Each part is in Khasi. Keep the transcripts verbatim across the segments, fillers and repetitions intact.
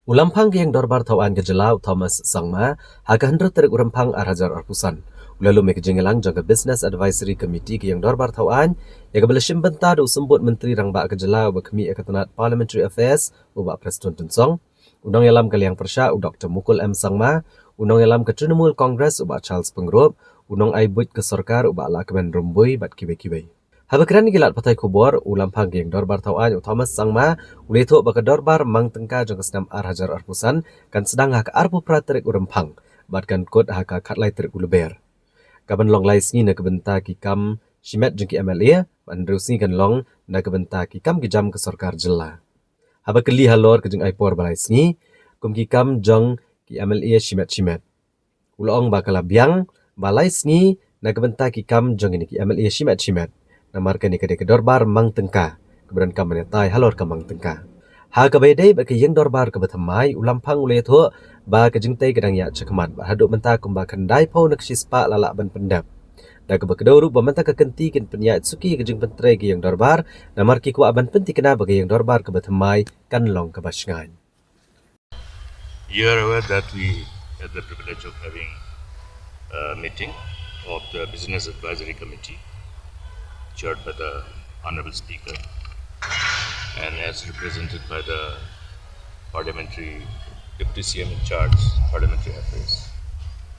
U Lamphang ka Ïing Dorbar Thawaiñ ka Jylla, u Thomas Sangma, ha ka hynriew tarik u Rymphang ar hajar arphew san, u la lum ïa ka jingïalang jong ka Business Advisory Committee ka Ïing Dorbar Thawaiñ ïa kaba la shim bynta da u Symbud Myntri Rangbah ka Jylla uba khmih ïa ka tnat Parliamentary Affairs, u Bah Prestone Tynsong, u nongïalam ka Liang Pyrshah, u Doktor Mukul M Sangma, u nongïalam ka Trinamool Congress, u Bah Charles Pyngrope, u nongai buit ka sorkar, u Bah Lahkmen Rymbui, bad kiwei kiwei. Haba kren ïa ki lad pathai khubor, u Lamphang ka Ïing Dorbar Thawaiñ, u Thomas Sangma, u la ïathuh ba ka dorbar mang tyngka jong ka snem ar hajar arphew san kan sdang ha ka arphew phra tarik u Rymphang bad kan kut ha ka khatlai tarik u Lber. Ka ban long lai sngi na ka bynta ki kam shimet jong ki M L A, bad hynriew sngi kan long na ka bynta ki kam ki jam ka sorkar jylla. Haba kylli halor ka jingai por ba lai sngi kum ki kam jong ki M L A shimet shimet, u la ong ba ka la biang ba lai sngi na ka bynta ki kam jong kine ki M L A shimet shimet, namar kane ka dei ka dorbar mang tyngka kaba donkam ban ïatai halor ka mang tyngka. Ha kaba ïadei bad ka ïing dorbar kaba thymmai, u Lamphang u la ïathuh ba ka jingtei ka dang ïaid shakhmat bad haduh mynta kumba khyndaiphew na ka shispah la lah ban pyndep. Da kaba kdew ruh ba mynta ka kynti kin pynïaid suki ka jingpyntrei ka ïing dorbar, namar ki kwah ban pynthikna ba ka ïing dorbar kaba thymmai kan long kaba shngaiñ. You are aware that we had the privilege of having a meeting of the Business Advisory Committee, chaired by the Honorable Speaker, and as represented by the Parliamentary Deputy C M in charge, Parliamentary Affairs,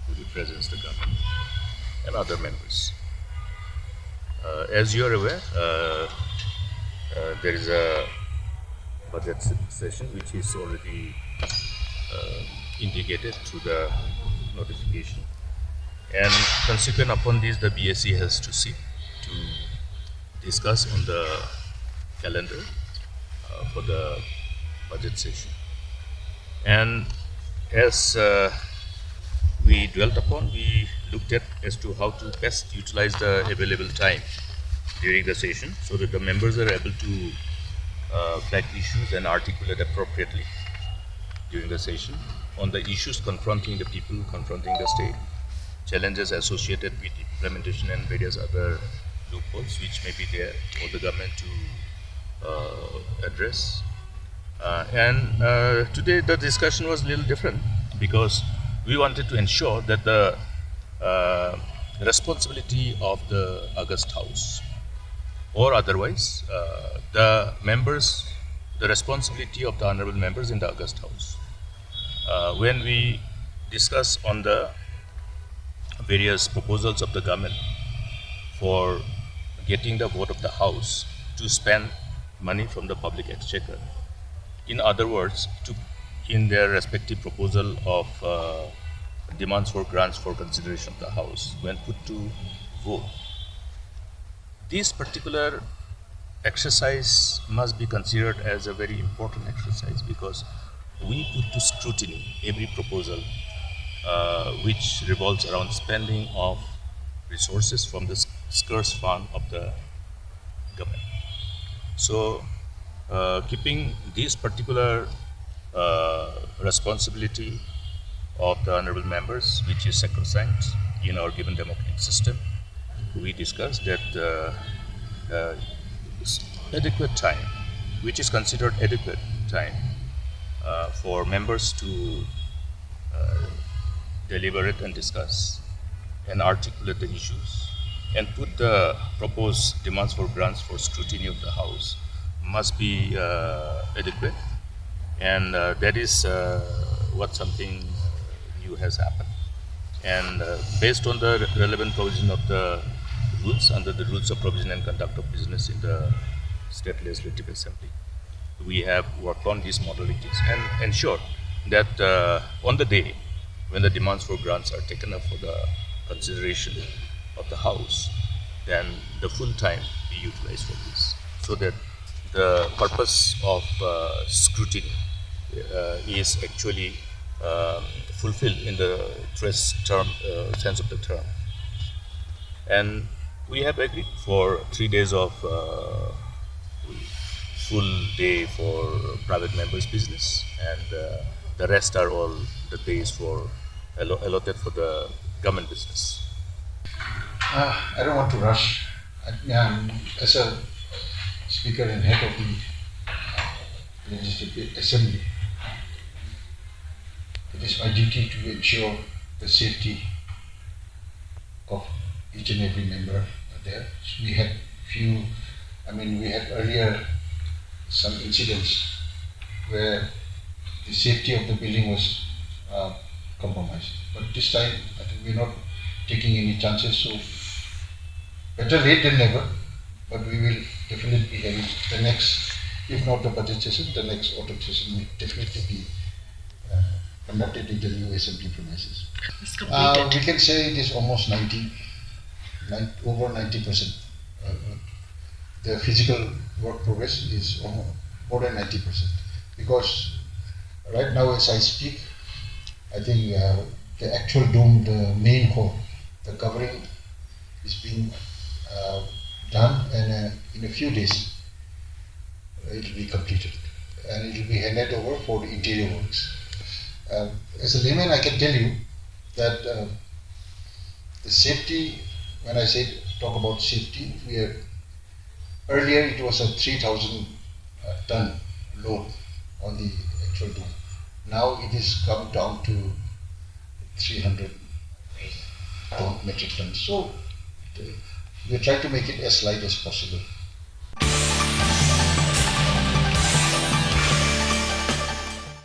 who represents the government, and other members. Uh, as you are aware, uh, uh, there is a budget se- session which is already uh, indicated through the notification. And consequent upon this, the B A C has to sit to discuss on the calendar uh, for the budget session. And as uh, we dwelt upon, we looked at as to how to best utilize the available time during the session so that the members are able to uh, flag issues and articulate appropriately during the session on the issues confronting the people, confronting the state, challenges associated with implementation and various other loopholes which may be there for the government to uh, address. Uh, and uh, today the discussion was a little different because we wanted to ensure that the uh, responsibility of the August House or otherwise uh, the members, the responsibility of the honorable members in the August House. Uh, when we discuss on the various proposals of the government for getting the vote of the House to spend money from the public exchequer. In other words, to in their respective proposal of uh, demands for grants for consideration of the House when put to vote. This particular exercise must be considered as a very important exercise because we put to scrutiny every proposal uh, which revolves around spending of resources from the scarce fund of the government. So, uh, keeping this particular uh, responsibility of the honorable members, which is sacrosanct in our given democratic system, we discussed that uh, uh, adequate time, which is considered adequate time uh, for members to uh, deliberate and discuss and articulate the issues and put the proposed demands for grants for scrutiny of the House must be uh, adequate. And uh, that is uh, what something new has happened. And uh, based on the relevant provision of the rules under the rules of provision and conduct of business in the State Legislative Assembly, we have worked on these modalities and ensure that uh, on the day when the demands for grants are taken up for the consideration of the House, then the full time be utilized for this, so that the purpose of uh, scrutiny uh, is actually um, fulfilled in the truest term uh, sense of the term. And we have agreed for three days of uh, full day for private members' business, and uh, the rest are all the days for allo- allotted for the government business. Uh, I don't want to rush. I, um, as a speaker and head of the uh, Legislative Assembly, It is my duty to ensure the safety of each and every member there. We had few, I mean, we had earlier some incidents where the safety of the building was uh, compromised. But this time, I think we're not taking any chances. So better late than never. But we will definitely be having the next, if not the budget session, the next autumn session will definitely be uh, conducted in the new assembly premises. It's Uh, completed. We can say it is almost ninety, nine, over ninety percent. Uh, the physical work progress is almost more than ninety percent. Because right now, as I speak, I think uh, the actual dome, the main core, the covering is being uh, done, and uh, in a few days, it will be completed, and it will be handed over for the interior works. Um, as a layman, I can tell you that uh, the safety, when I say talk about safety, we are, earlier it was a three thousand uh, ton load on the actual dome. Now it is come down to three hundred ton, metric tons. So uh, we try to make it as light as possible.